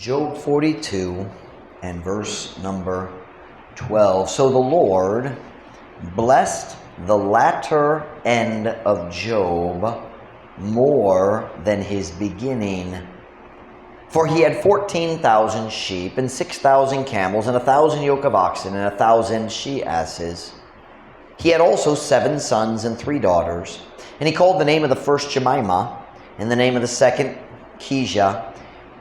Job 42 and verse number 12. So the Lord blessed the latter end of Job more than his beginning. For he had 14,000 sheep and 6,000 camels and 1,000 yoke of oxen and 1,000 she asses. He had also seven sons and three daughters. And he called the name of the first Jemimah, and the name of the second Keziah.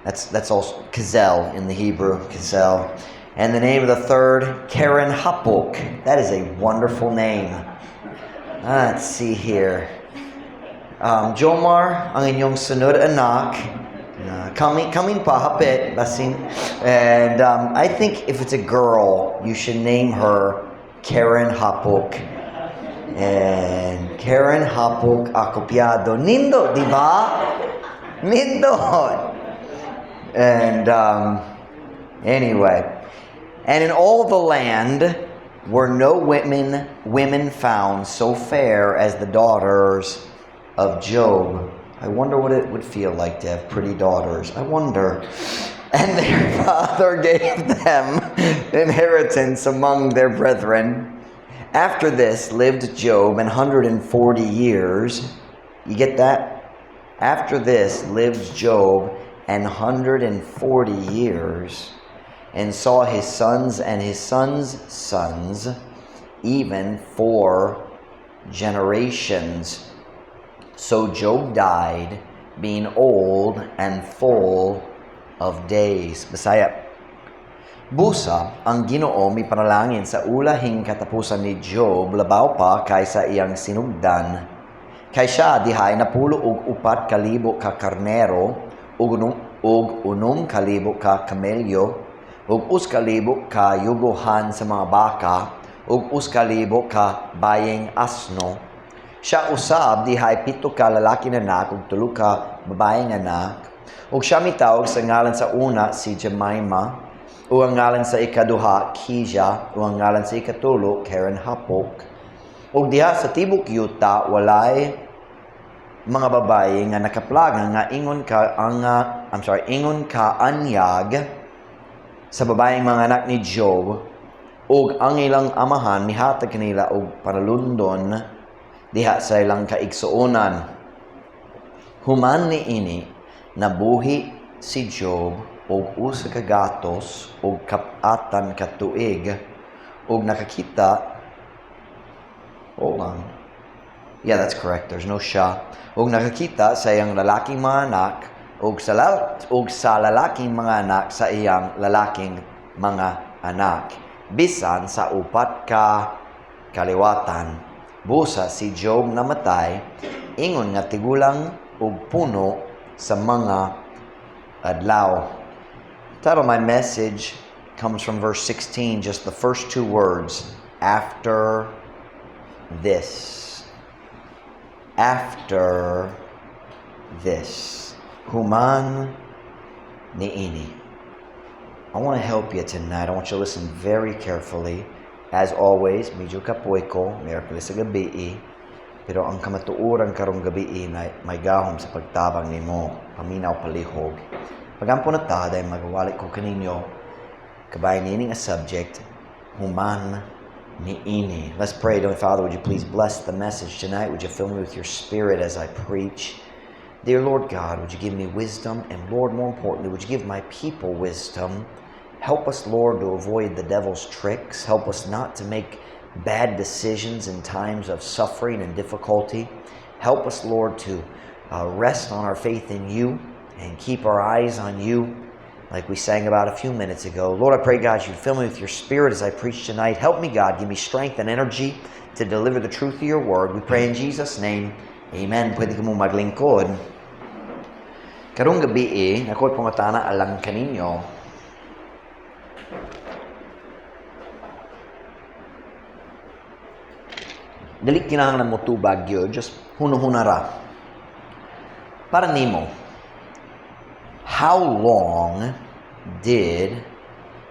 That's also Kezel in the Hebrew, Kezel. And the name of the third, Keren Happuch. That is a wonderful name. Let's see here. Jomar, ang inyong sunod anak, coming pa, hapit, basin. And I think if it's a girl, you should name her Keren Happuch. And Keren Happuch Acopiado. Nindot, di ba? Nindot. And anyway, and in all the land were no women found so fair as the daughters of Job. I wonder what it would feel like to have pretty daughters. I wonder. And their father gave them inheritance among their brethren. After this lived Job 140 years. You get that? After this lived Job 140 years, and saw his sons and his sons' sons, even four generations. So Job died, being old and full of days. Bisaya. Busa, ang Ginoo mipanalangin sa ulahing katapusan ni Job labaw pa kaysa iyang sinugdan. Kay siya dihay napulo og 4,000 ka karnero ug 6,000 ka kamelyo ug 1,000 ka yuguhan sa mga baka ug 1,000 ka bayeng asno. Siya usab dihay 7 ka lalaking anak ug 3 ka babaeng anak. Ug siya mitawag sa ngalan sa una si Jemima, ug ang ngalan sa ikaduha Keziah, ug ang ngalan sa ikatulo Keren Happuch. Ug diha sa tibok yuta walay mga babaye nga nakaplaga nga ingon ka ang I'm sorry, ingon ka anyag sa babaeng mga anak ni Job, ug ang ilang amahan mihatag kanila og panalundon diha sa ilang kaigsuonan. Human niini nabuhi si Job og 104 ka tuig ug nakakita. Hold on. Yeah, that's correct. There's no siya. Ug nakakita sa iyang lalaking mga anak ug sa lalaking mga anak sa iyang lalaking mga anak, bisan sa upat ka kaliwatan. Busa si Job namatay ingon nga tigulang ug puno sa mga adlaw. Title of my message comes from verse 16, just the first two words, "After this." After this. Human niini. I want to help you tonight. I want you to listen very carefully. As always, medyo kapoy ko, Miyerkules sa gabi. Pero ang kamatuoran karong gabi na may gahom sa pagtabang nimo, paminaw palihog. Pagampo na ta, dahil magawali ko kaninyo, kabahin niini nga subject, human niini. Let's pray. Dear Father, would you please bless the message tonight? Would you fill me with your Spirit as I preach? Dear Lord God, would you give me wisdom? And Lord, more importantly, would you give my people wisdom? Help us, Lord, to avoid the devil's tricks. Help us not to make bad decisions in times of suffering and difficulty. Help us, Lord, to rest on our faith in you and keep our eyes on you, like we sang about a few minutes ago. Lord, I pray, God, you'd fill me with your Spirit as I preach tonight. Help me, God. Give me strength and energy to deliver the truth of your word. We pray in Jesus' name. Amen. Pwede ka mo maglingkod. Karong gabi eh, ako'y pangatana alang kaninyo. Dili kinahanglan mo tubag yun, just huno-huna ra. Para nimo, how long did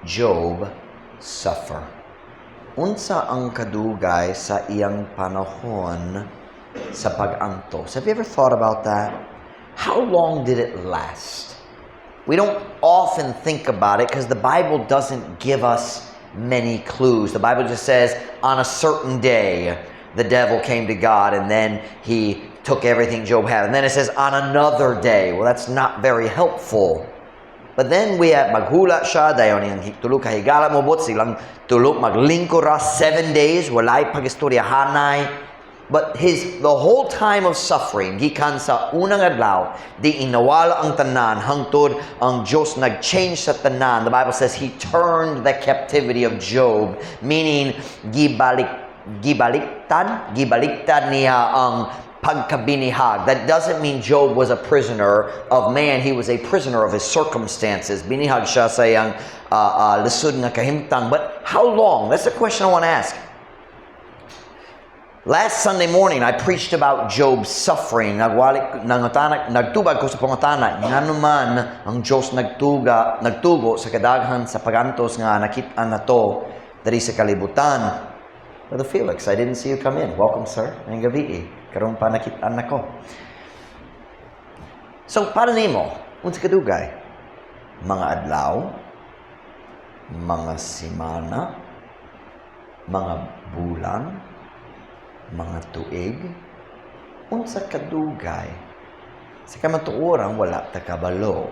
Job suffer? Unsa ang kadugay sa iyang panahon sa pag-antos? Have you ever thought about that? How long did it last? We don't often think about it because the Bible doesn't give us many clues. The Bible just says on a certain day the devil came to God and then he took everything Job had. And then it says on another day. Well, that's not very helpful. But then we have maghula siya, dayon iyang tulo ka higala mobot, silang tulo maglingkod ra 7 days, walay pagistoryahanay. But his the whole time of suffering, gikan sa unang adlaw, diin nawala ang tanan, hangtod ang Diyos nag-change sa tanan. The Bible says He turned the captivity of Job, meaning gibaliktad niya ang pagkabinihag. That doesn't mean Job was a prisoner of man. He was a prisoner of his circumstances. Binihag siya sa iyang lisod nga kahimtang. But how long? That's the question I want to ask. Last Sunday morning, I preached about Job's suffering. Nagwali, nangutana, nagtubag ko sa pangutana, ngano man ang Diyos nagtugo sa kadaghan sa pagantos nga nakit-an nato diri sa kalibutan? Brother Felix, I didn't see you come in. Welcome, sir. Maayong gabii. Karon pa nakit-an nako. So, para nimo, unsa kadugay? Mga adlaw, mga semana, mga bulan, mga tuig, unsa kadugay? Sa kamatuoran, wala ta kabalo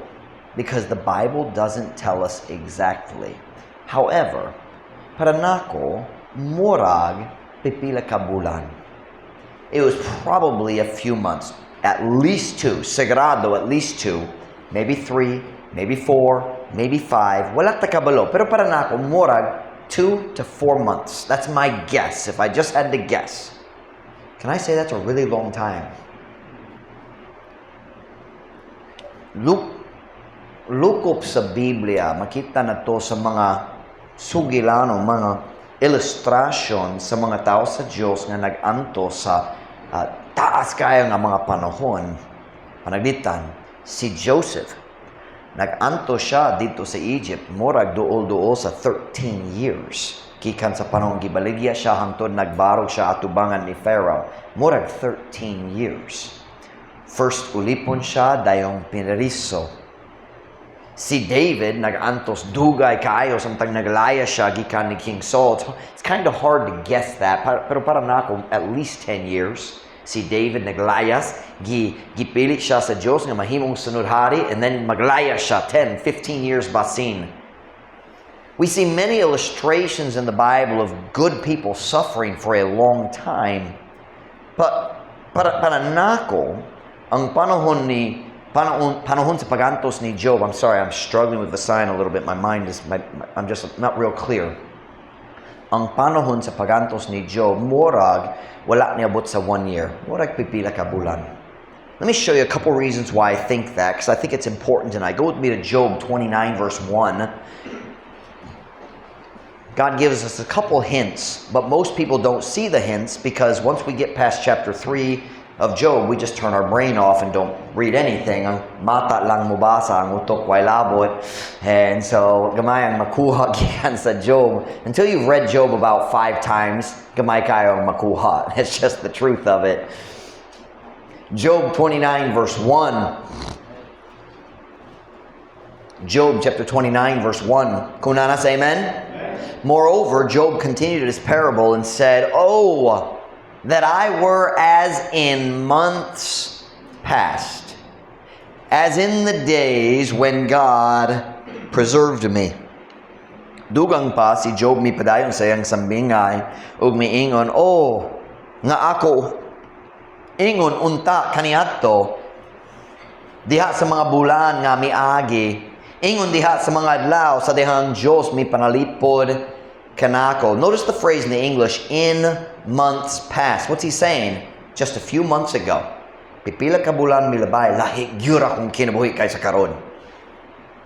because the Bible doesn't tell us exactly. However, para nako, murag pipila ka bulan. It was probably a few months, at least two, sigurado at least two, maybe three, maybe four, maybe five. Wala ta kabalo. Pero para nako, murag 2 to 4 months. That's my guess, if I just had to guess. Can I say that's a really long time? Lukop sa Biblia, makita nato sa mga sugilano, mga ilustrasyon sa mga tao sa Diyos nga nag-antos sa taas kayo nga mga panahon. Panaglitan, si Joseph, nag-antos siya didto sa Egypt, murag duol-duol sa 13 years. Gikan sa panahon gibaligya siya hangtod nagbarog siya atubangan ni Pharaoh. Murag 13 years. First ulipon siya, dayong pinariso. Si David nag-antos dugay kaayo samtang naglayas siya gikan ni King Saul. It's kind of hard to guess that, pero para nako at least 10 years. Si David naglayas, gipili siya sa Dios nga mahimong sunod hari, and then maglayas siya 10, 15 years basin. We see many illustrations in the Bible of good people suffering for a long time. But para nako, ang panahon sa pagantos ni Job, I'm sorry, I'm struggling with the sign a little bit. My mind is, my, I'm just not real clear. Ang panahon sa pagantos ni Job, murag, wala niabot sa one year. Murag pipila ka bulan. Let me show you a couple reasons why I think that, because I think it's important tonight. Go with me to Job 29, verse 1. God gives us a couple hints, but most people don't see the hints because once we get past chapter 3 of Job, we just turn our brain off and don't read anything. Ang mata lang mubasa, ang utok way labot. And so, gamay ang makuha gikan sa Job. Until you've read Job about five times, gamay kayo ang makuha. It's just the truth of it. Job 29 verse 1. Job chapter 29 verse 1. Kung naa na, say amen. Moreover, Job continued his parable and said, "Oh, that I were as in months past, as in the days when God preserved me." Dugang pa si Job mipadayon sa iyang sambingay ug miingon, "Oh, nga ako ingon unta kaniadto diha sa mga bulan nga miagi, ingon diha sa mga adlaw sa dihang Dios mipanalipod kanako." Notice the phrase in the English, "in months past." What's he saying? Just a few months ago. Pipila ka bulan milabay, lahi gyud akong kinabuhi kaysa karon.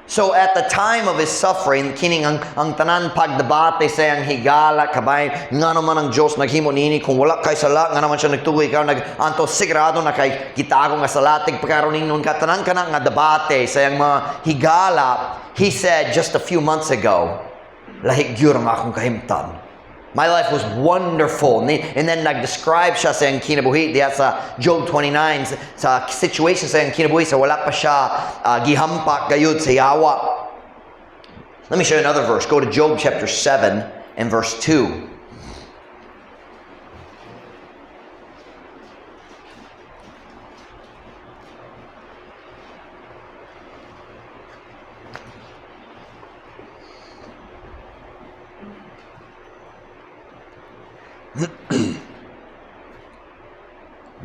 So at the time of his suffering, kining ang tanan pagdebate sa iyang higala, kabay, ngano man ang Diyos naghimo nini, kung wala kay sala, ngano man siya nagtugo ikaw, nag-antos sigurado na kay gitago nga sala, tigpakaron nun ka, tanan kana nga debate sa iyang mga higala, he said just a few months ago, lahi gyud ang akong kahimtang. My life was wonderful. And then nag-describe siya sa iyang kinabuhi diya sa Job 29 sa situation sa iyang kinabuhi sa wala pa siya gihampak gayud sa yawa. Let me show you another verse. Go to Job chapter 7 and verse 2.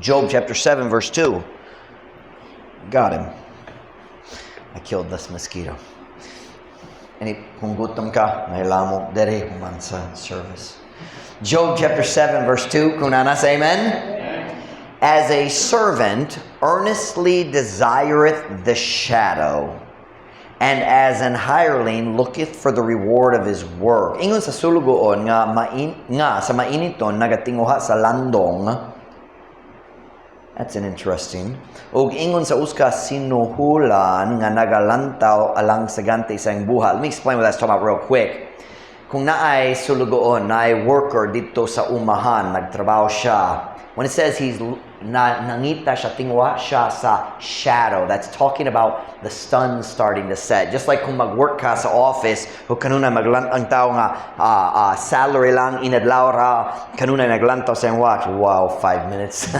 Job chapter 7, verse 2. Got him. I killed this mosquito. And kung gutom ka, may lamok dere human sa service. Job chapter 7, verse 2. Kung naa na, say amen. As a servant earnestly desireth the shadow, and as an hireling looketh for the reward of his work. Ingon sa sulugoon nga nga sa mainiton nagatinguha sa landong. That's an interesting. Ug ingon sa usa ka sinuhulan nga nagalantaw alang sa ganti sa iyang buhat. Let me explain what that's talking about real quick. Kung naay sulugoon, naay worker didto sa umahan, nagtrabaho siya. When it says he's nangita siya, tinguha siya sa shadow. That's talking about the sun starting to set. Just like kung mag-work ka sa office, o kanunay ang tao nga salary lang, inadlaw ra, kanunay naglantaw sa iyang watch. Wow, 5 minutes.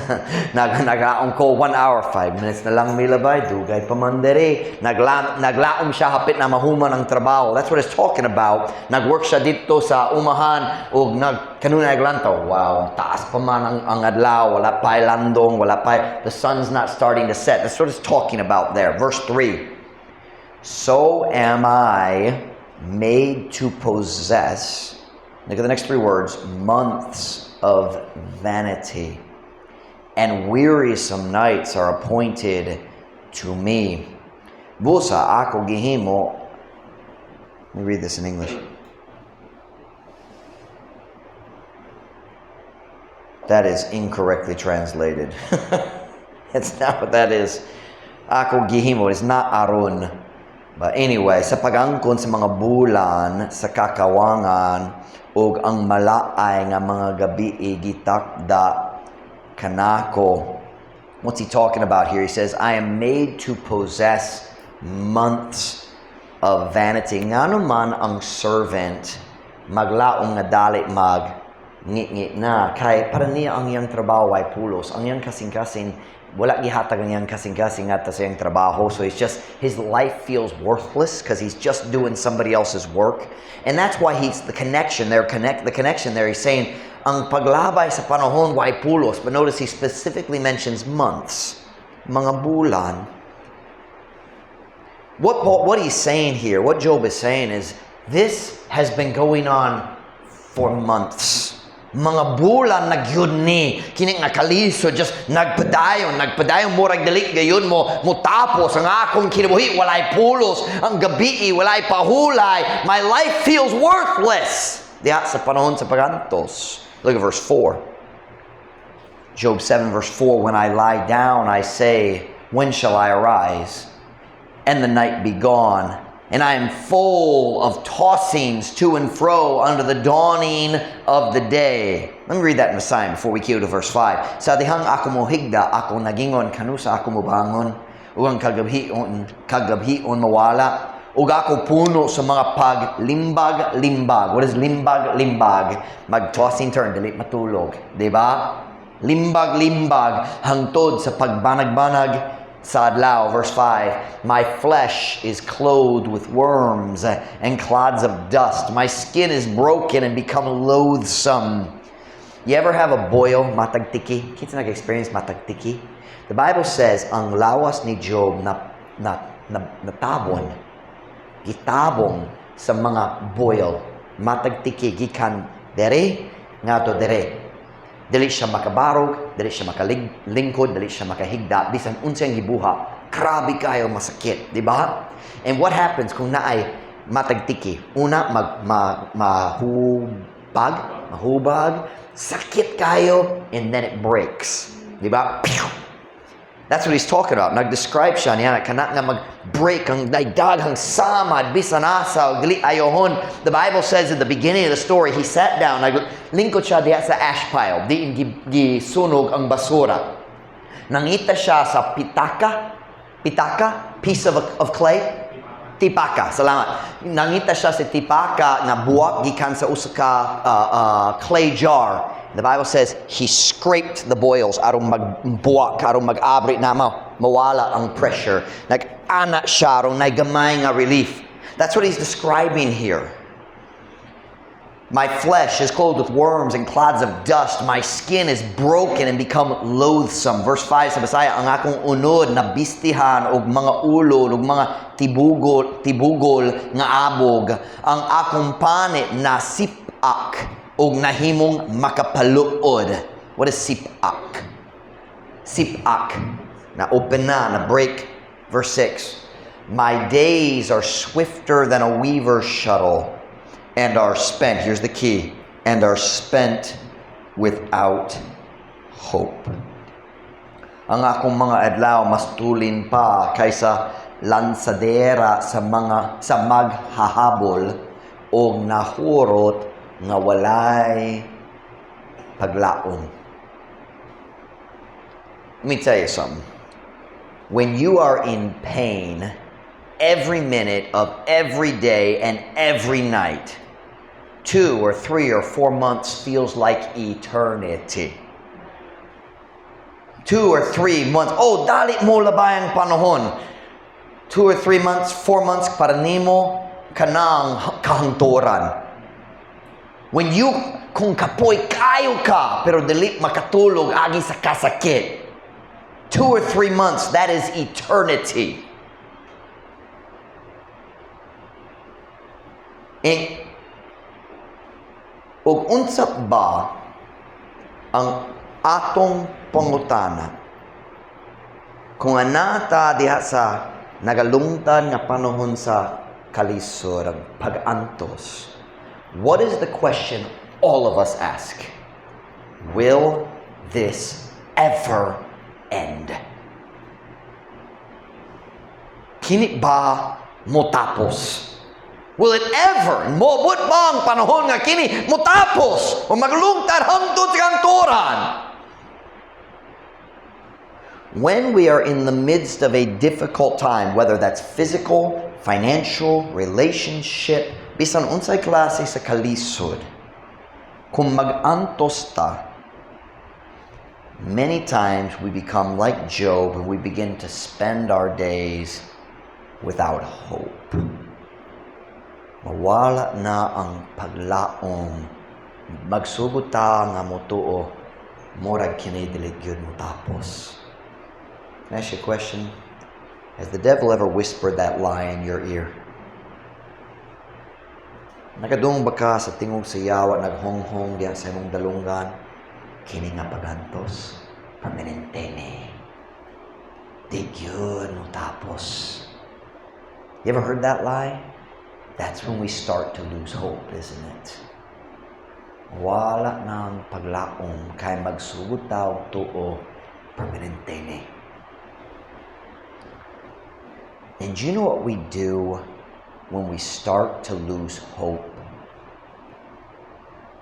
Nagaon ko, 1 hour, 5 minutes na lang milabay, dugay pa man dere. Naglaom siya, hapit na mahuman ang trabaho. That's what it's talking about. Nag-work siya didto sa umahan, o kanunay naglantaw. Wow, taas pa man ang adlaw, wala pa landong, wala pa, the sun's not starting to set. That's what it's talking about there. Verse 3. So am I made to possess, look at the next three words, months of vanity, and wearisome nights are appointed to me. Busa ako gihimo. Let me read this in English. That is incorrectly translated. It's not what that is. Ako gihimo is not aron. But anyway, sa pag-angkon sa mga bulan sa kakawangan ug ang malaay nga mga gabi gitakda kanako. What's he talking about here? He says, "I am made to possess months of vanity." Ngano man ang servant maglaom nga dali mag ngit na kay para niya ang iyang trabaho ay pulos, ang iyang kasing-kasing wala gihatag ang iyang kasing-kasing ngadto sa iyang trabaho. So it's just his life feels worthless because he's just doing somebody else's work, and that's why he's the connection there connect the connection there. He's saying ang paglabay sa panahon way pulos, but notice he specifically mentions months, mga bulan. What he's saying here, what Job is saying is this has been going on for months. Mga bulan na gyud ni kini nga kalisod, just nagpadayon, nagpadayon, murag dili gayud mo mutapos. Ang akong kinabuhi walay pulos, ang gabi walay pahulay. My life feels worthless diha sa panahon sa pagantos. Look at verse 4. Job 7 verse 4. "When I lie down, I say, 'When shall I arise and the night be gone?' And I am full of tossings to and fro unto the dawning of the day." Let me read that in Visayan before we go to verse 5. "Sa dihang ako mohigda, ako nagingon, kanusa ako mobangon? Ug ang kagabhion mawala. Ug ako puno sa mga paglimbag-limbag." What is limbag-limbag? Mag-tossing turn, dili matulog. Di ba? Limbag-limbag hangtod sa pagbanag-banag sa adlaw. Verse 5. "My flesh is clothed with worms and clods of dust. My skin is broken and become loathsome." You ever have a boil, matagtiki? Kinsa nag-experience matagtiki? The Bible says, ang lawas ni Job na natabon, gitabong sa mga boil, matagtiki, gikan dere, ngadto dere. Dili siya makabarog, dili siya makalingkod, dili siya makahigda, bisan unsang gibuha, grabe kayo masakit, di ba? And what happens kung naay matagtiki? Una, mahubag, mahubag, sakit kayo, and then it breaks. Di ba? Pew! That's what he's talking about. Nag-describe siya niya kana nga mag-break ang daghang samad bisan asa og dili ayohon. The Bible says at the beginning of the story, he sat down, naglingkod siya diha sa ash pile, diin gisunog ang basura. Nangita siya sa pitaka, pitaka, piece of clay, tipaka, salamat. Nangita siya sa tipaka nga buwak gikan sa usa ka clay jar. The Bible says he scraped the boils aron magbuwak, aron mag-abri na mawala ang pressure. Nag-ana siya aron gamay nga relief. That's what he's describing here. "My flesh is clothed with worms and clods of dust. My skin is broken and become loathsome." Verse 5 sa Bisaya, "Ang akong unod na bistihan og mga ulol og mga tibugol, tibugol nga abog. Ang akong panit na sipak og nahimong makapaluod." What is sipak? Sipak. Na open na, na break. Verse 6. "My days are swifter than a weaver's shuttle and are spent." Here's the key. "And are spent without hope." "Ang akong mga adlaw mas tulin pa kaysa lansadera sa mga sa maghahabol og nahurot nga walay paglaom." Let me tell you something. When you are in pain every minute of every day and every night, 2 or 3 or 4 months feels like eternity. 2 or 3 months. Oh, dali mo labay ang panahon. 2 or 3 months, 4 months, para nimo kanang kahangturan. When you, kung kapoy kayo ka, pero dili makatulog agi sa kasakit. 2 or 3 months, that is eternity. And, ug unsa ba ang atong pangutana kung anata diha sa nagalungtan nga panahon sa kalisod, ang pag-antos? What is the question all of us ask? Will this ever end? Kini ba motapos? Will it ever? Moabot ba ang panahon nga kini motapos o maglungtad hangtod sa kahangturan? When we are in the midst of a difficult time, whether that's physical, financial, relationship, bisan unsay klase sa kalisod, kung mag-antos ta, many times we become like Job and we begin to spend our days without hope. Mawala na ang paglaom. Magsugod ta nga motuo, murag kini dili gyud motapos. Can I ask you a question? Has the devil ever whispered that lie in your ear? Nakadungog ba ka sa tingog sa yawa naghonghong diha sa imong dalunggan? "Kini nga pagantos, permanente ni. Di gyud motapos." You ever heard that lie? That's when we start to lose hope, isn't it? Wala nang paglaom kay magsugod ta og tuo, permanente ni. And you know what we do when we start to lose hope?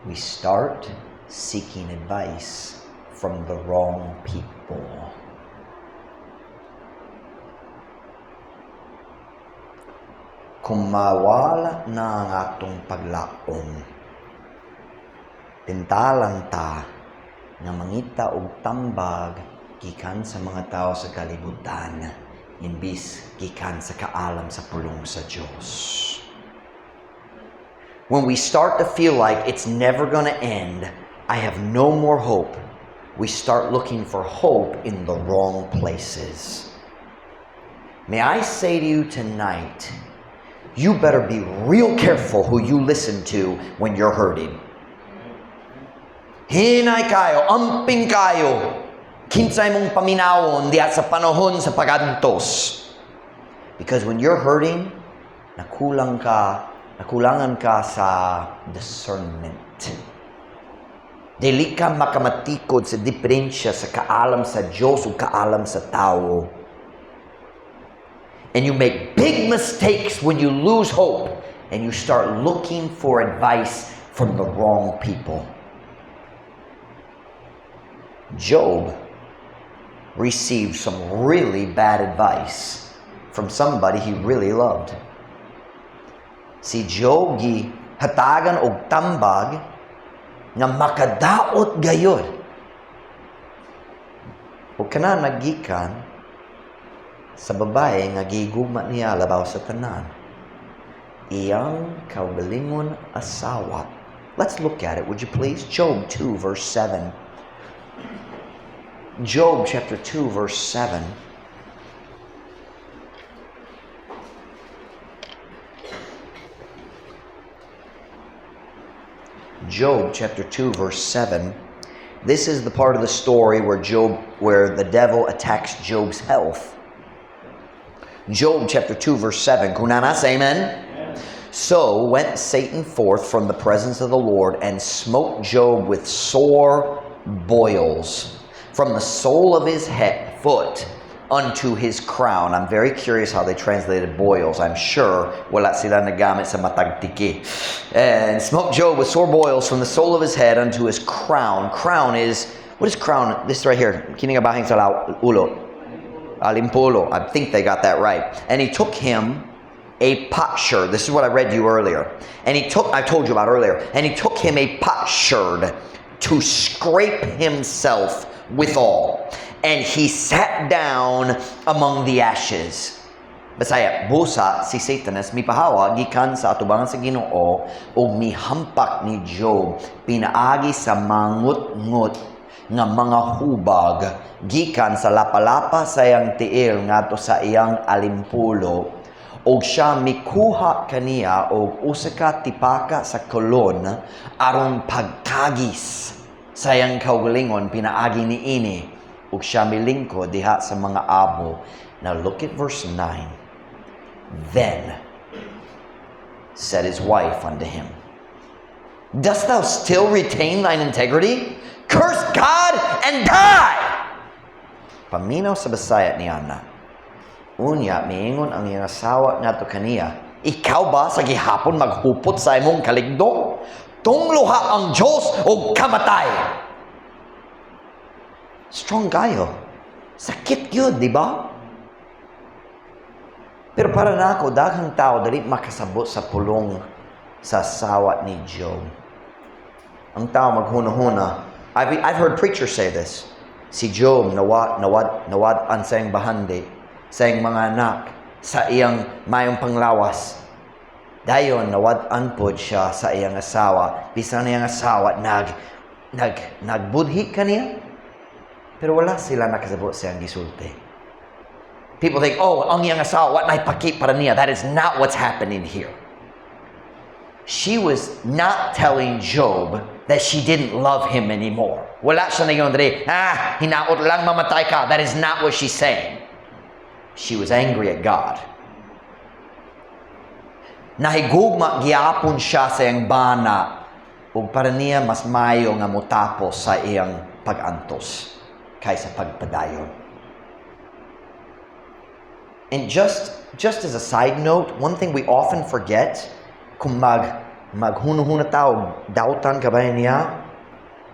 We start seeking advice from the wrong people. Kung mawala na ang atong paglaom, tintalan ta nga mangita og tambag gikan sa mga tao sa kalibutan imbis gikan sa kaalam sa pulong sa Dios. When we start to feel like it's never going to end, I have no more hope, we start looking for hope in the wrong places. May I say to you tonight, you better be real careful who you listen to when you're hurting. Hinay kayo, amping kayo, kinsay mong paminawon diha sa panahon sa pagantos. Because when you're hurting, nakulangan ka sa discernment. Dili ka makamatikod sa diferensya sa kaalam sa Diyos o kaalam sa tao. And you make big mistakes when you lose hope and you start looking for advice from the wrong people. Job received some really bad advice from somebody he really loved. Si Job gihatagan og tambag nga makadaot gayod. O kana nagikan sa babae nga gigugma niya labaw sa tanan. Iyang kaugalingon asawa. Let's look at it, would you please? Job 2 verse 7. Job chapter 2 verse 7. Job chapter 2 verse 7. This is the part of the story where the devil attacks Job's health. Job chapter 2 verse 7. Kung naa na, say amen. So went Satan forth from the presence of the Lord and smote Job with sore boils from the sole of his foot unto his crown. I'm very curious how they translated "boils." I'm sure wala sila nagamit sa matag tiki. And smote Job with sore boils from the sole of his head unto his crown. Crown is, what is crown? This right here. Kini nga bahin sa ulo. Alimpulo. I think they got that right. And he took him a potsherd. This is what I read you earlier. And he took, I told you about earlier. And he took him a potsherd to scrape himself withal. And he sat down among the ashes. Bisaya, busa si Satanas mipahawa gikan sa atubangan sa Ginoo ug mihampak ni Job pinaagi sa mangut-ngut nga mga hubag gikan sa lapalapa sa iyang tiil ngadto sa iyang alimpulo, og siya mikuha kaniya og usa ka tipaka sa kolon aron pagkagis sa iyang kaugalingon pinaagi niini, ug siya milingkod diha sa mga abo. Now look at verse 9. Then said his wife unto him, "Dost thou still retain thine integrity? Curse God and die!" Paminaw sa Bisaya niana. Unya, miingon ang iyang asawa ngadto kaniya, "Ikaw ba sa gihapon maghupot sa imong kaligdong? Tungloha ang Diyos og kamatay." Strong kayo. Sakit yun, di ba? Pero para nako, daghang tao dali makasabot sa pulong sa asawa ni Job. Ang tao maghuna-huna. I've heard preachers say this. Si Job, nawad-an sa iyang bahandi, sa iyang mga anak, sa iyang mayong panglawas. Dayon, nawad-an pod siya sa iyang asawa. Bisan iyang asawa, nagbudhi kaniya. Pero wala sila nakasabot sa iyang gisulti. People think, "Oh, ang iyang asawa, wa na'y paki para niya." That is not what's happening here. She was not telling Job that she didn't love him anymore. Wala siya nag diri, "Ah, hinaot lang mamatay ka." That is not what she's saying. She was angry at God. Nahigugma gihapon siya sa iyang bana ug para niya mas maayo nga motapos sa iyang pag-antos kaysa pagpadayon. And just as a side note, one thing we often forget, kung maghunuhuna tao, dautan ka ba niya?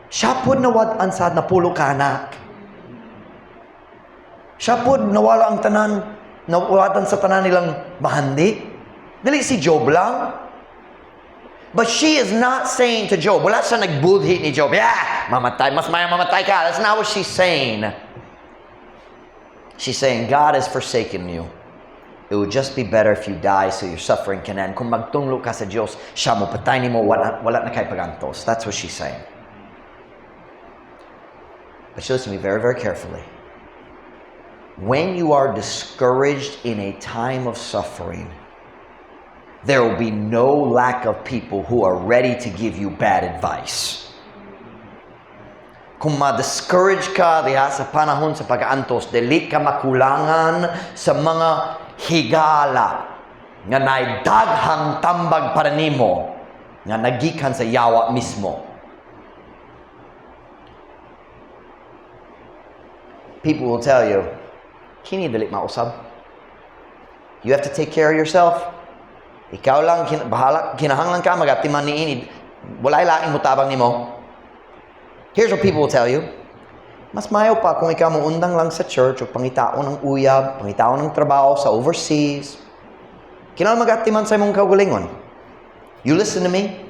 Siya pod nawad-an sa 10 ka anak. Siya pod nawala ang tanan, nawad-an sa tanan nilang bahandi. Dili si Job lang. But she is not saying to Job, wala siya nagbudhi ni Job, "Yeah, mamatay, mas maya mamatay ka." That's not what she's saying. She's saying, "God has forsaken you. It would just be better if you die so your suffering can end. Kung magtunglo ka sa Diyos, siya mo patay nimo, wala na kay pagantos." That's what she's saying. But you listen to me very, very carefully. When you are discouraged in a time of suffering, there will be no lack of people who are ready to give you bad advice. Kung ma-discourage ka diha sa panahon sa pag-antos, dili ka makulangan sa mga higala nga naay daghang tambag para nimo nga nagikan sa yawa mismo. People will tell you, "Kini dili mausab. You have to take care of yourself. Ikaw lang, bahala, kinahanglan ka, magatiman niini. Walay laing mutabang nimo." Here's what people will tell you. "Mas mayo pa kung ikaw moundang lang sa church o pangitaon ng uyab, pangitaon ng trabaho sa overseas. Kinahanglan magatiman sa imong kaugalingon." You listen to me?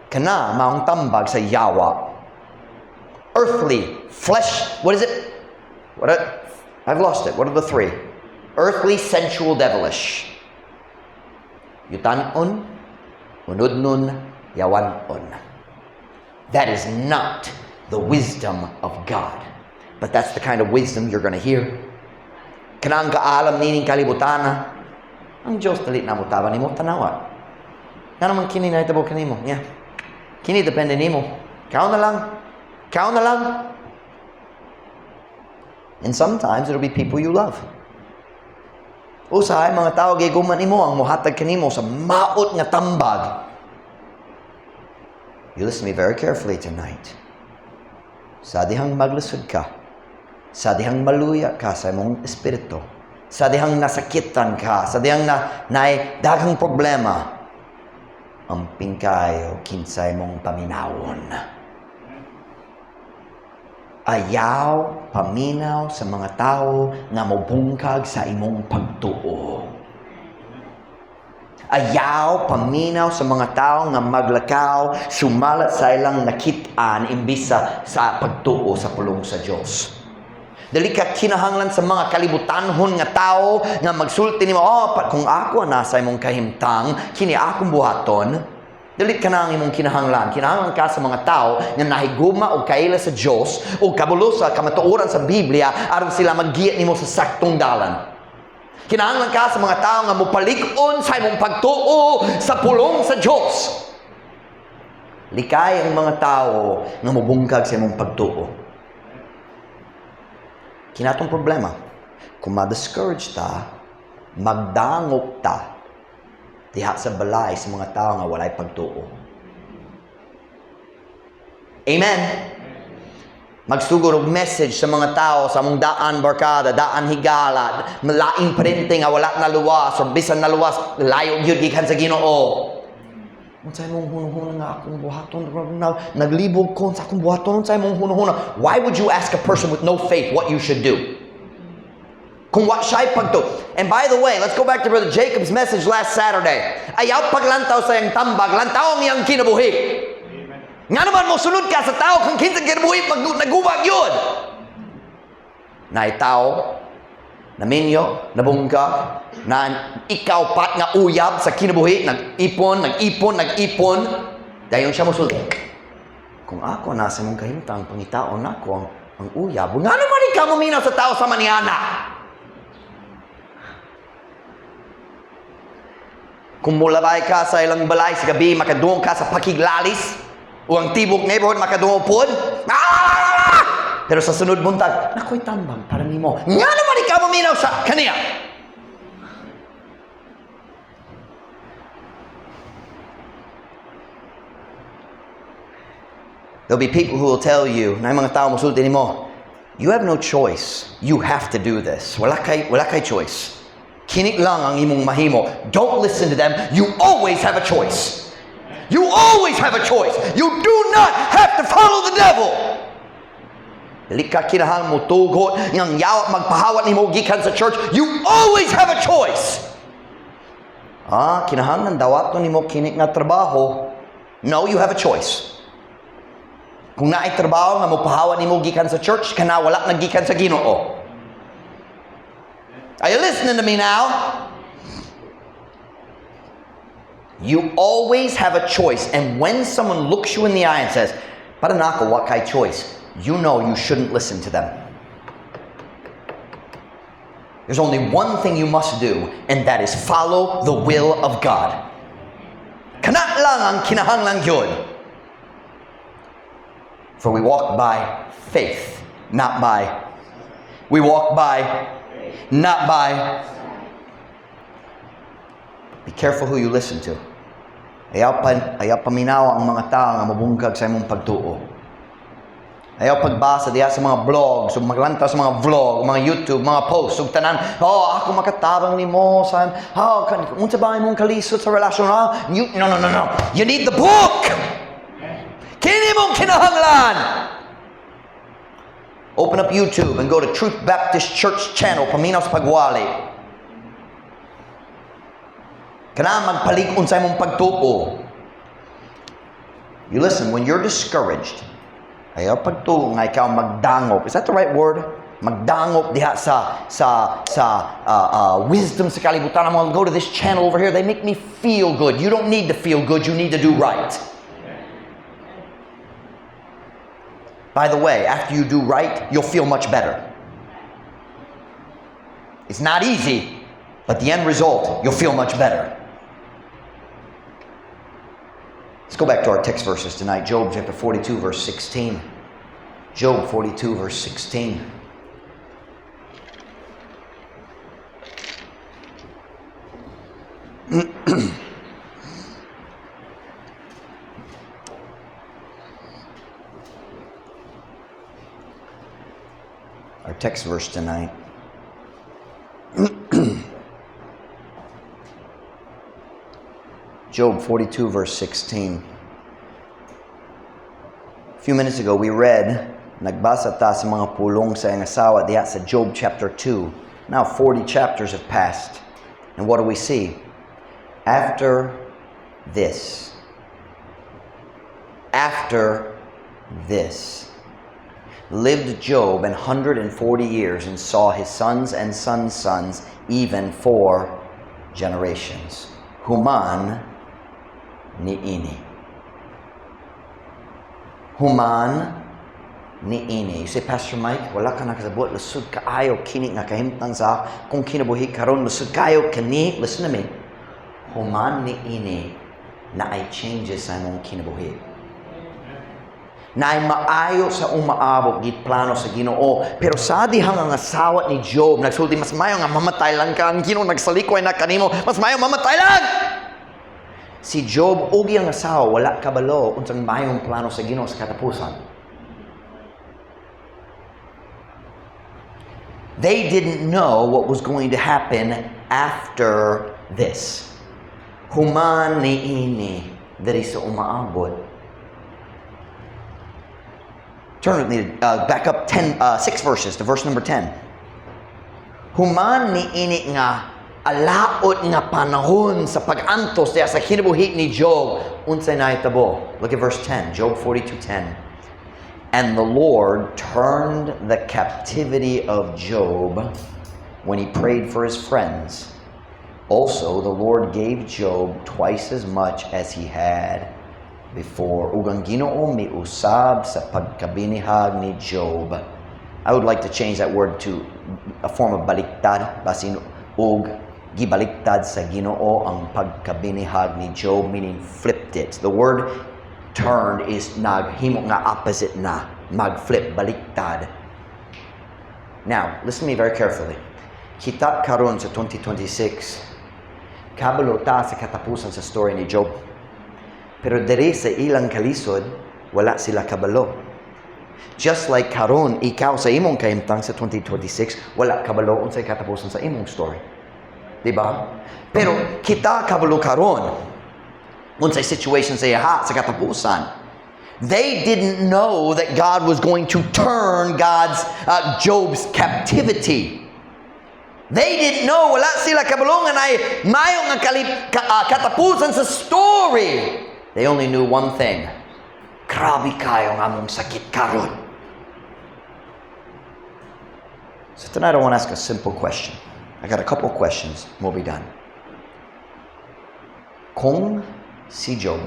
Kana maong tambag sa yawa. Earthly, flesh, what is it? I've lost it. What are the three? Earthly, sensual, devilish. Yutan-on, unudnon, yawan-on. That is not the wisdom of God. But that's the kind of wisdom you're going to hear. Kanang kaalam nining kalibutana. Ang Diyos dili na motabang nimo, tanawa. Nga naman kini nahitabo kanimo. Yeah. Kini depende nimo. Ikaw na lang. Ikaw na lang. And sometimes it'll be people you love. Usahay mga tao gihigugma nimo ang muhatag kanimo sa maot nga tambag. You listen to me very carefully tonight. Sa dihang maglisod ka, sa dihang maluya ka sa imong espiritu, sa dihang nasakitan ka, sa dihang na naay daghang problema, amping kayo kinsay mong paminawon. Ayaw paminaw sa mga tao nga mobungkag sa imong pagtuo. Ayaw paminaw sa mga tao nga maglakaw sumala sa ilang nakitaan imbis sa pagtuo sa pulong sa Dios. Dili ka kinahanglan sa mga kalibutanhon nga tao nga magsulti nimo, "Oh, kung ako nasa imong kahimtang, kini akong buhaton." Dili ka na ang imong kinahanglan. Kinahanglan ka sa mga tao nga nahigugma og kaila sa Dios o kabalo sa kamatuoran sa Biblia aron sila maggiya nimo sa saktong dalan. Kinahanglan ka sa mga tao nga mopalig-on sa imong pagtuo sa pulong sa Dios. Likay ang mga tao nga mobungkag sa imong pagtuo. Kinatong problema, kung ma-discourage ta, magdangop ta diha sa balay sa mga tao nga walay pagtuo. Amen. Magsugod og message sa mga tao sa among daan barkada, daan higala, laing parente nga wala naluwas or bisan naluwas, layo gyud gikan sa Ginoo. "Unsay imong hunahuna nga akong buhaton? Naglibog ko sa akong buhaton. Unsay imong hunahuna?" Why would you ask a person with no faith what you should do? Kung wa siya'y pagtuo. And by the way, let's go back to Brother Jacob's message last Saturday. Ayaw paglantaw sa iyang tambag, lantaw ang iyang kinabuhi. Nga naman mo sunod ka sa tao kung kinsa kinabuhi pag nagubag yun. Naay tao, naminyo, nabungkag, na ikaupat nga uyab sa kinabuhi, nag-ipon, nag-ipon, nag-ipon, dayon siya mosulti. "Kung ako nasa mong kahimtang, pangitaon nako ang uyab." Nga naman ikaw maminaw sa tao sa maniana? Kung mulabay ka sa ilang balay sa gabi, makadungog ka sa pakiglalis, o ang tibok neighborhood makadungog pod, ah! Pero sa sunod buntag, "Nakoy tambag para nimo." Nga naman ikaw maminaw sa kaniya? There'll be people who will tell you, na mga tao mosulti nimo, "You have no choice. You have to do this. Wala kay choice. Kini lang ang imong mahimo." Don't listen to them. You always have a choice. You always have a choice. You do not have to follow the devil. Dili ka kinahanglan mo tugot ng yawa magpahawat nimo gikan sa church. You always have a choice. "Ah, kinahanglan dawaton nimo kini nga trabaho." No, you have a choice. Kung naay trabaho nga mopahawat nimo gikan sa church, kana wala na gikan sa Ginoo. Are you listening to me now? You always have a choice. And when someone looks you in the eye and says, "Para nako, wa kay choice," you know you shouldn't listen to them. There's only one thing you must do, and that is follow the will of God. Kana lang ang kinahanglan yun. For we walk by faith, not by. We walk by, not by. Be careful who you listen to. Ayaw paminaw ang mga tao nga mabungkag sa imong pagtuo. Ayaw pagbasa diha sa mga blogs, ug maglantaw sa mga vlog, mga YouTube, mga posts, ug tanan, "Oh, ako makatabang nimo sa, oh, unsa ba imong kalisod sa relasyon?" Ah, you, no, no, no, no. You need the book. Kini mong kinahanglan. Open up YouTube and go to Truth Baptist Church channel, Paminaw sa Pagwali. Kana magpalig-on sa imong pagtuo. You listen, when you're discouraged, ayaw pagtuo nga ikaw magdangop. Is that the right word? Magdangop diha sa wisdom sa kalibutan. I'm gonna go to this channel over here. They make me feel good. You don't need to feel good. You need to do right. By the way, after you do right, you'll feel much better. It's not easy, but the end result, you'll feel much better. Let's go back to our text verses tonight. Job chapter 42, verse 16. Job 42, verse 16. Our text verse tonight. Job 42, verse 16. A few minutes ago, we read, nagbasa ta sa mga pulong sa iyang asawa diha sa Job chapter 2. Now 40 chapters have passed. And what do we see? After this, lived Job 140 years and saw his sons and sons' sons, even four generations. Human niini. Human niini. You say, "Pastor Mike, wala ka nakasabot, lisod kaayo kini nga kahimtang sa akong kinabuhi karon, lisod kaayo kani." Listen to me. Human niini naay changes sa imong kinabuhi. Naay maayo sa umaabot giplano sa Ginoo. Pero sa dihang ang asawa ni Job nagsulti, "Mas maayo nga mamatay lang ka, ang Ginoo nagsalikway na kanimo, mas maayo mamatay lang." Si Job ug iyang asawa wala kabalo unsang maayong plano sa Ginoo sa katapusan. They didn't know what was going to happen after this. Human niini diri sa umaabot. Turn with me, back up 10, 6 verses to verse number 10. Human niini nga alaot nga panahon sa pag-antos diha sa kinabuhi ni Job, unsay nahitabo? Look at verse 10, Job 42:10. And the Lord turned the captivity of Job when he prayed for his friends. Also, the Lord gave Job twice as much as he had before. Ug ang Ginoo miusab sa pagkabinihag ni Job. I would like to change that word to a form of baliktad. Basin ug gibaliktad sa Ginoo ang pagkabinihag ni Job, meaning flipped it. The word turned is naghimo nga opposite na, mag-flip, baliktad. Now, listen to me very carefully. Kita karon sa 2026, kabalo ta sa katapusan sa story ni Job. Pero diri sa ilang kalisod, wala sila kabalo. Just like karon, ikaw sa imong kahimtang sa 2026, wala kabalo unsay katapusan sa imong story. Di ba? Pero kita kabalo karon unsay situation sa iha sa katapusan. They didn't know that God was going to turn God's Job's captivity. They didn't know, wala sila kabalo nga naay maayo nga katapusan sa story. They only knew one thing. Grabe kayo ang among sakit karon. So tonight I want to ask a simple question. I got a couple questions, we'll be done. Kung si Job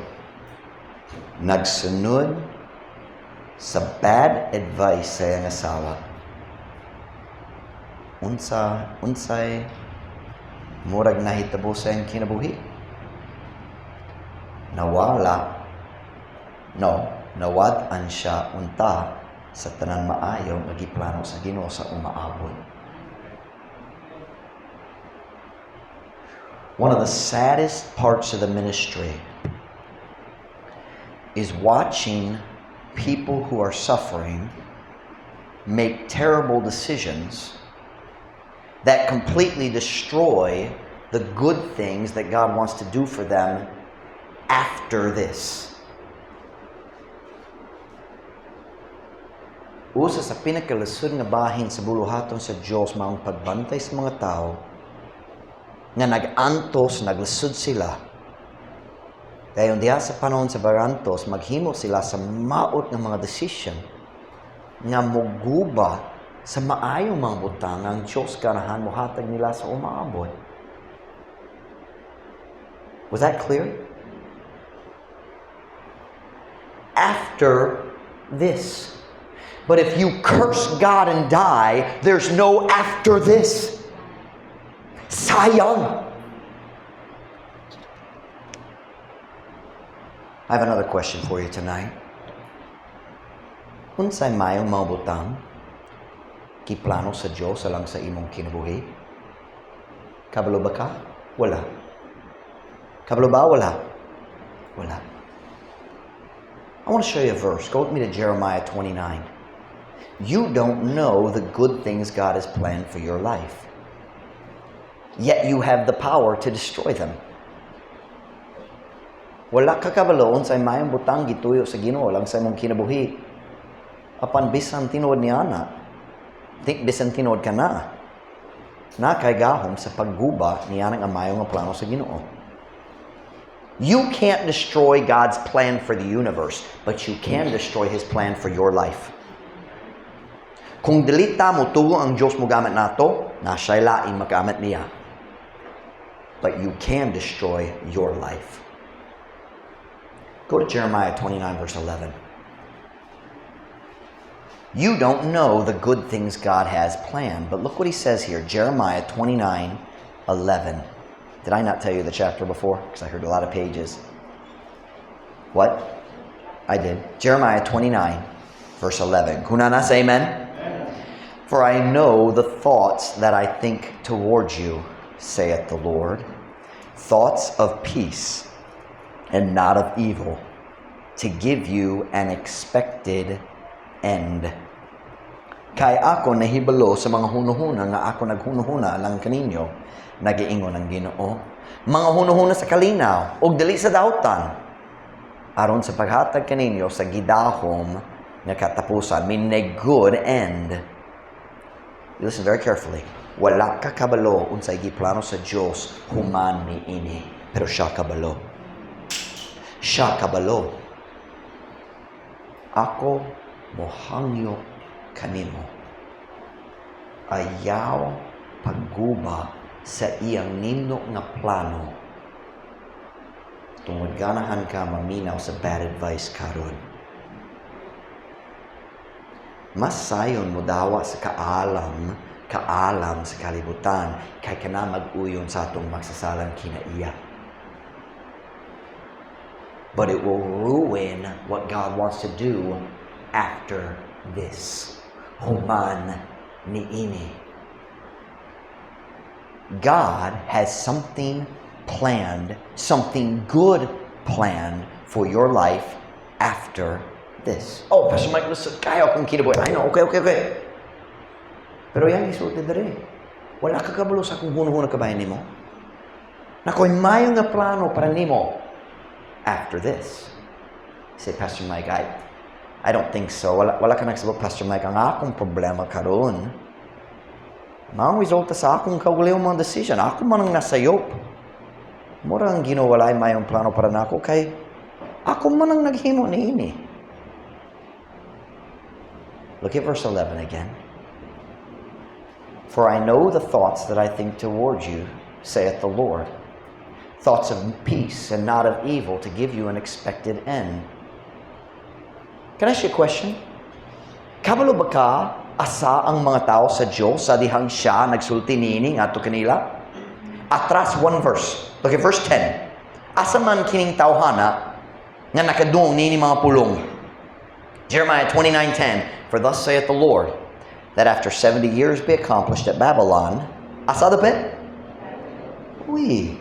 nagsunod sa bad advice sa iyang asawa, unsay murag nahitabo sa iyang kinabuhi? Nawala, no, nawad-an siya unta sa tanan maayo nga giplano sa Ginoo sa umaabot. One of the saddest parts of the ministry is watching people who are suffering make terrible decisions that completely destroy the good things that God wants to do for them after this. Usa sa pinakalisod nga bahin sa buluhaton sa Dios maong pagbantay sa mga tao nga nag-antos, naglisod sila. Dayon diha sa panahon sa pag-antos, maghimo sila sa maot nga mga decision nga moguba sa maayong mga butang ang Diyos ganahan mohatag nila sa umaabot. Was that clear? After this. But if you curse God and die, there's no after this. Sayang. I have another question for you tonight. Unsay maayong mga butang giplano sa Dios alang sa imong kinabuhi? Kabalo ba ka? Wala. Kabalo ba? Wala. Wala. I want to show you a verse. Go with me to Jeremiah 29. You don't know the good things God has planned for your life. Yet you have the power to destroy them. Wala ka kabalo unsay maayong butang gituyo sa Ginoo lang sa imong kinabuhi. Apan bisan tinuod niya na, think bisan tinuod ka na, na kay gahom sa pagguba niya ng amayo nga plano sa Ginoo. You can't destroy God's plan for the universe, but you can destroy His plan for your life. Kung dili ta motuo ang Diyos mogamit nato, na siya'y laing magamit niya. But you can destroy your life. Go to Jeremiah 29, verse 11. You don't know the good things God has planned, but look what he says here, Jeremiah 29, 11. Did I not tell you the chapter before? Because I heard a lot of pages. What? I did. Jeremiah 29, verse 11. Kung naa na, say amen. Amen. "For I know the thoughts that I think towards you, saith the Lord, thoughts of peace and not of evil, to give you an expected end." Kay ako nahibalo sa mga hunuhuna nga ako naghunuhuna alang kaninyo, nagiingon ang Ginoo. Mga hunuhuna sa kalinaw ug dili sa dautan, aron sa paghatag kaninyo sa gidahom nga katapusan, meaning a good end. You listen very carefully. Wala ka kabalo unsay giplano sa Dios human niini, pero siya kabalo. Siya kabalo. Ako mohangyo kanimo. Ayaw pagguba sa iyang nindot nga plano. Tungod ganahan ka maminaw sa bad advice karon. Mas sayon mo dawa sa kaalam, kaalam sa kalibutan, kay kana mag-uyon sa atong magsasalang kinaiya. But it will ruin what God wants to do after this. Human niini. God has something planned, something good planned for your life after this. "Oh, Pastor Mike, listen, kaayo akong kinabuhi." I know, okay. Pero iyang gisulti diri. Wala ka kabalo sa akong hunuhuna kabahin nimo. Naa ko'y maayo nga plano para nimo after this. You say, "Pastor Mike, I don't think so. Wala, wala ka nagsabot, Pastor Mike, ang akong problema karon. Maong resulta sa akong kaugalingong mga decision. Ako man ang nasayop. Mura ang Ginoo walay mayong plano para nako kay ako man ang naghimo niini." Look at verse 11 again. "For I know the thoughts that I think towards you, saith the Lord. Thoughts of peace and not of evil, to give you an expected end." Can I ask you a question? Kabalo ba ka asa ang mga tao sa Diyos sa dihang siya nagsulti niini ngadto kanila? Atras one verse. Look at verse 10. Asa man kining tawhana nga nakadungog niini mga pulong? Jeremiah 29:10. "For thus saith the Lord, that after 70 years be accomplished at Babylon." Asa dapit? Uy,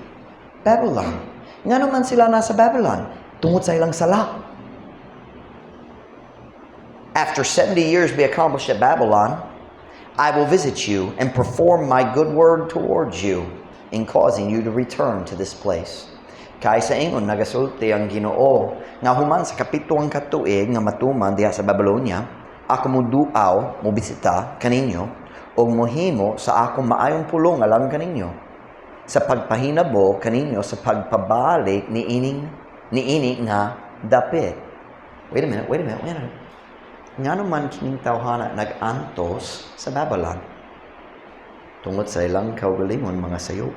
Babylon. Ngano man sila nasa Babylon? Tungod sa ilang sala. After 70 years be accomplished at Babylon, I will visit you and perform my good word towards you in causing you to return to this place. Kay sa ingon nagasulti ang Ginoo nga human sa kapito ang katuig nga matuman diha sa Babylonia, ako moduaw, mobisita kaninyo ug mohimo sa akong maayong pulong alang kaninyo sa pagpahinabo kaninyo sa pagpabalik niini nga dapit. Wait a minute, wait a minute, wait a minute. Ngano man kining tawhana nag-antos sa Babylon? Tungod sa ilang kaugalingon mga sayop.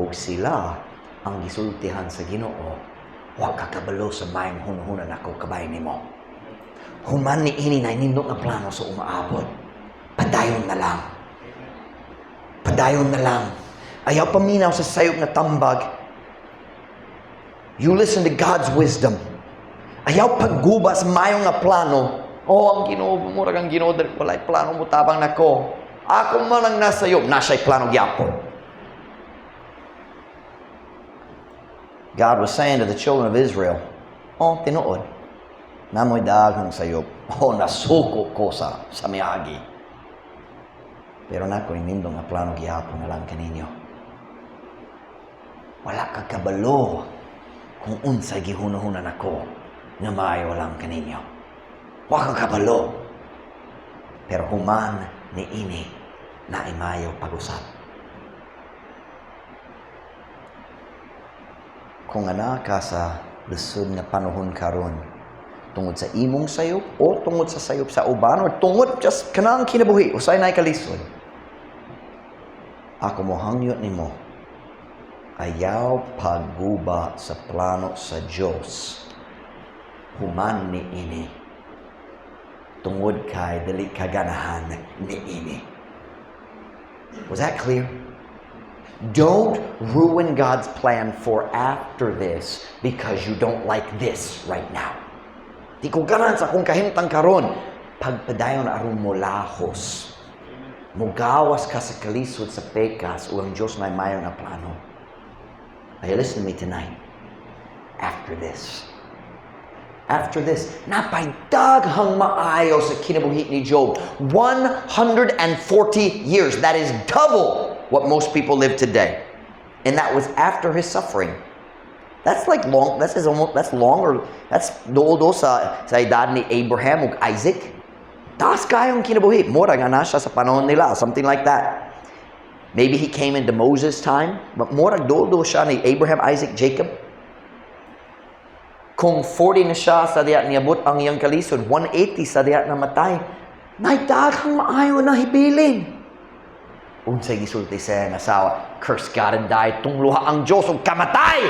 Ug sila ang gisultihan sa Ginoo, "Wa ka kabalo sa maayong hunahuna nako kabay nimo. Human ni ini na nindot nga plano sa umaabot. Padayon na lang. Padayon na lang. Ayaw paminaw sa sayop nga tambag. You listen to God's wisdom. Ayaw pagguba sa maayong nga plano. Oh, ang Ginoo, murag ang Ginoo, walay plano mo tabang nako. Ako man ang nasayop, naa siya'y plano gyapon." God was saying to the children of Israel, "Oh, tinuod, naa mo'y daghang sayop. Oh, nasuko ko sa miagi. Pero naa ko'y nindot nga plano gihapon na lang kaninyo. Wala ka kabalo kung unsay gihuna-huna nako nga maayo lang kaninyo. Wa ka kabalo. Pero human ni ini naay maayo pag-usab." Kung ana ka sa lisod nga panahon karon tungod sa imong sayop o tungod sa sayop sa uban or tungod just kanang kinabuhi usay naay kalisod, ako mohangyot nimo, ayaw pagguba sa plano sa Dios human ni ini tungod kay dili ka ganahan ni ini. Was that clear? Don't ruin God's plan for after this because you don't like this right now. "Di ko ganahan sa akong kahimtang karon." Pagpadayon aron molahos. Mugawas ka sa kalisod sa pekas ug ang Diyos may mayo nga plano. Are you listening to me tonight? After this. After this, naa pa'y daghang maayo sa kinabuhi ni Job. 140 years. That is double what most people live today. And that was after his suffering. That's like long, that's his almost, that's longer, that's duol sa edad ni Abraham ug Isaac. Taas kaayong kinabuhi. Mura nga na siya sa panahon nila, something like that. Maybe he came into Moses' time, but murag duol siya ni Abraham, Isaac, Jacob. Kung 40 na siya sa diya niabot ang iyang kalisod, 180 sa diya namatay, naay daghang maayo na hibilin. Unsay gisulti sa iyang asawa? "Curse God and die, tungloha ang Diyos ug kamatay."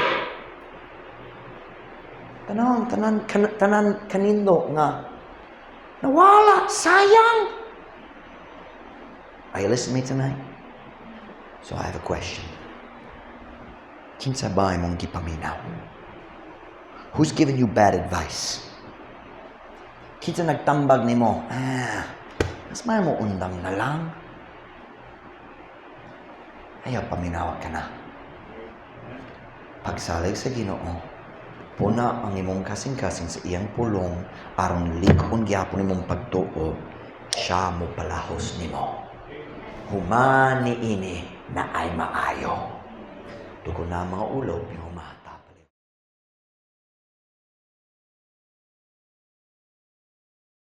Tanan, tanan, tanan kanindo nga nawala, sayang. Are you listening to me tonight? So I have a question. Kinsa ba imong gipaminaw? Who's giving you bad advice? Kinsa nagtambag nimo? "Ah, mas may mo undang na lang." Ayaw paminawa ka na. Pagsalig sa Ginoo, puna ang imong kasing-kasing sa iyang pulong aron lig-on gyapon imong pagtuo, siya mo palahos nimo. Human ni ini naay maayo. Tuko na mga ulo, human.